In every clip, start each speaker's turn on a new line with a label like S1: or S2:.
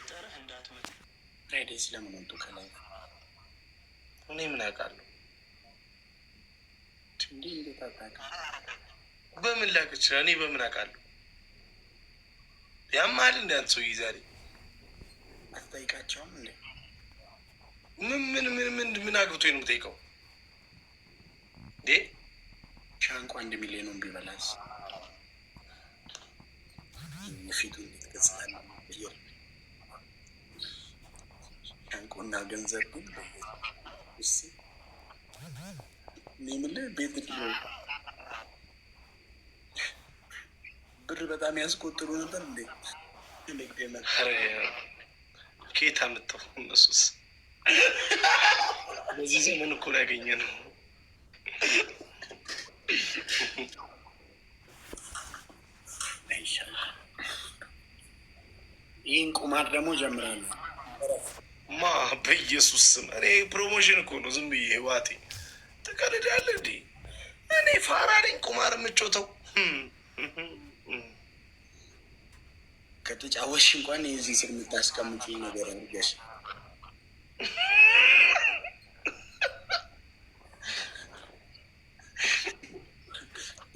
S1: ጠረህ እንዳትመጣ።
S2: ዴዚ ለምን ወጡ ከላይ?
S3: እኔ ምን አውቃለሁ?
S2: እንዴ፣ እንዴት አታውቅም?
S3: በምን ላውቅ ይችላል? እኔ በምን አውቃለሁ? ያማል እንደ አንተ ሰውዬ ዛሬ።
S2: አትጠይቃቸውም እንዴ?
S3: ምን ምን ምን ምን ምን አግብቶኝ ነው የምጠይቀው? እንዴ?
S2: ሻንቆ 1 ሚሊዮኑን ቢበላስ የፊቱ እንዴት ገጽታ ነው የሚቀየር? ሻንቆና ገንዘብ ግን እስ እኔ የምልህ ቤት ድሮ ብር በጣም ያስቆጥሩ ነበር እንዴ? ንግድ
S3: ኧረ ከየት አመጣው? እነሱስ በዚህ ዘመን እኮ ነው ያገኘነው።
S2: አይሻልም? ይህን ቁማር ደግሞ ጀምራለሁ።
S3: ማ በኢየሱስ ስም፣ እኔ promotion እኮ ነው ዝም ብዬ ህዋቴ። ትቀልዳለህ እንዴ? እኔ ፋራ ነኝ ቁማር የምጮተው?
S2: ከተጫወትሽ እንኳን የዚህ ስር የምታስቀምጪ ነገር አድርገሽ።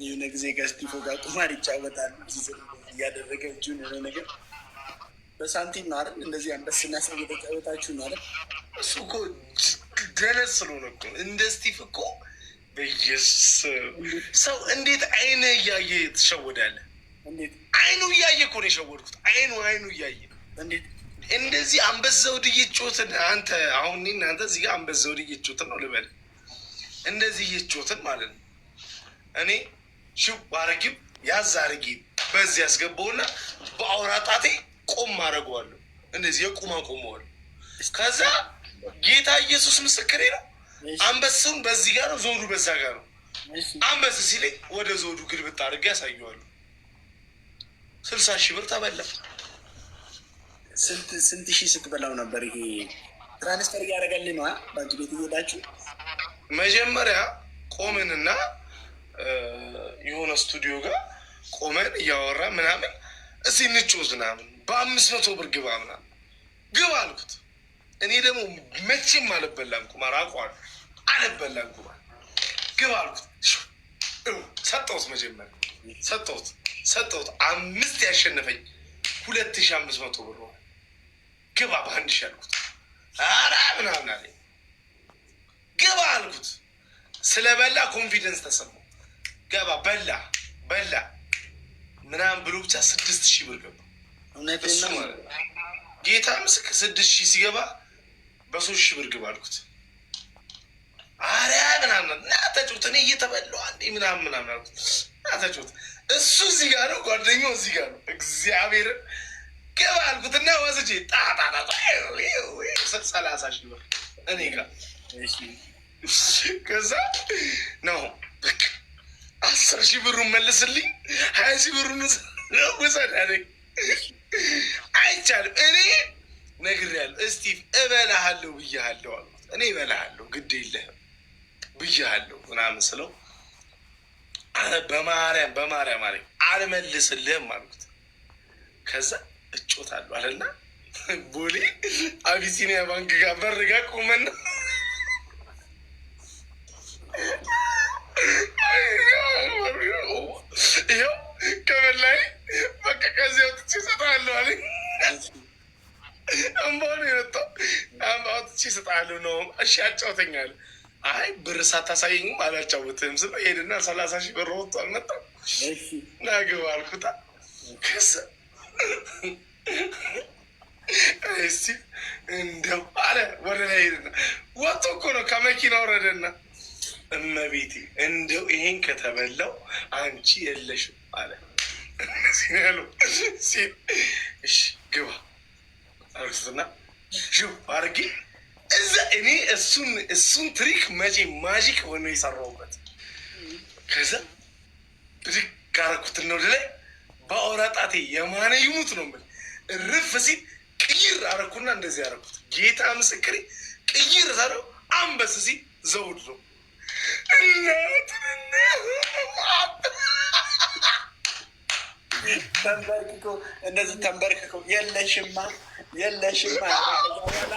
S2: የሆነ ጊዜ ከስቲፎ ጋር ቁማር ይጫወታሉ። እዚህ ስር እያደረገ እጁን የሆነ ነገር በሳንቲም ነው አይደል? እንደዚህ አንበስና ሰው እየተጫወታችሁ ነው አይደል?
S3: እሱ እኮ ደነስ ስለሆነ እኮ እንደ ስቲፍ እኮ በኢየሱስ ሰው እንዴት አይነ እያየ ትሸወዳለህ?
S2: እንዴት?
S3: አይኑ እያየ እኮ ነው የሸወድኩት። አይኑ እያየ።
S2: እንዴት?
S3: እንደዚህ አንበስ ዘውድ እየጮትን አንተ አሁን እኔ እናንተ እዚህ ጋር አንበስ ዘውድ እየጮትን ነው ልበል፣ እንደዚህ እየጮትን ማለት ነው። እኔ ሽው አረጊም ያዝ አረጊ በዚህ ያስገባውና በአውራ ጣቴ ቆም አደርገዋለሁ። እንደዚህ የቁም አቆመዋለሁ። ከዛ ጌታ ኢየሱስ ምስክሬ ነው። አንበስውን በዚህ ጋር ነው፣ ዘውዱ በዛ ጋር ነው። አንበስ ሲለኝ ወደ ዘውዱ ግልብጥ አድርጌ ያሳየዋለሁ። 60,000 ብር ተበላ።
S2: ስንት ስንት ሺህ ስትበላው ነበር? ይሄ transfer እያደረገልኝ ነው ባንክ ቤት እየሄዳችሁ?
S3: መጀመሪያ ቆመንና የሆነ ስቱዲዮ ጋር ቆመን እያወራ ምናምን እስኪ እንጮዝ ምናምን በ500 ብር ግባ ምናምን ግባ አልኩት። እኔ ደግሞ መቼም አልበላም ቁማር አውቀዋለሁ፣ አልበላም ቁማር። ግባ አልኩት። ሰጠሁት፣ መጀመሪያ ሰጠሁት። አምስት ያሸነፈኝ 2,500 ብር ሆነ። ግባ በ1,000 አልኩት። ኧረ ምናምን አለኝ። ግባ አልኩት። ስለበላ confidence ተሰማው። ገባ፣ በላ በላ ምናምን ብሎ ብቻ 6,000 ብር ገባ።
S2: እውነቴን
S3: እሱ
S2: ነው።
S3: ማለት ነው። ጌታ ምስክር 6,000 ሲገባ በ3,000 ብር ግባ አልኩት። አረ ምናምን ና ተጫወት፣ እኔ እየተበላሁ አንዴ ምናምን ምናምን አልኩት። ና ተጫወት። እሱ እዚህ ጋር ነው፣ ጓደኛው እዚህ ጋር ነው። እግዚአብሔርን ግባ አልኩት እና ወስጄ ጣጣጣ 30,000 ብር እኔ ጋር። ከዛ ነው በቃ 10,000 ብሩን መልስልኝ፣ 20,000 ብሩን ውሰድ አለኝ። አይቻልም፣ እኔ ነግሬሃለሁ፣ እስቲቭ እበላሃለሁ ብዬሃለሁ አልኩት። እኔ እበላሃለሁ ግድ የለህም ብዬሃለሁ ምናምን ስለው አረ በማርያም በማርያም አለኝ፣ አልመልስልህም አልኩት። ከዛ እጮታለሁ አለና ቦሌ አቢሲኒያ ባንክ ጋር በር ጋር ቆመና ይኸው ከበላይ በቃ ከዚህ አውጥቼ እሰጥሃለሁ አለኝ። እምባው ነው የመጣው። አውጥቼ እሰጥሃለሁ ነው። እሺ አጫውተኛል። አይ ብር ሳታሳየኝም አላጫውትህም ስለው ሄድና 30,000 ብር ወጥቶ አልመጣም። ና ግባ አልኩታ። ከዛ እስቲ እንደው አለ ወደ ላይ ሄድና ወጥቶ እኮ ነው ከመኪና ወረደና እመቤቴ እንደው ይሄን ከተበላው አንቺ የለሽም አለ። ያለው ሲል እሺ ግባ አልኩትና ሽው አድርጌ እዛ እኔ እሱን trick መቼ magic ሆኖ የሰራሁበት። ከዛ ብድግ አደረኩትና ወደ ላይ በአውራ ጣቴ የማነ ይሙት ነው የምልህ እርፍ ሲል ቅይር አደረኩና እንደዚህ አደረኩት። ጌታ ምስክሬ ቅይር ሳደርገው አንበስ ሲል ዘውድ ነው። እናትንና
S2: ተንበርክኮ እንደዚህ ተንበርክኮ የለሽማ የለሽማ። ከዛ በኋላ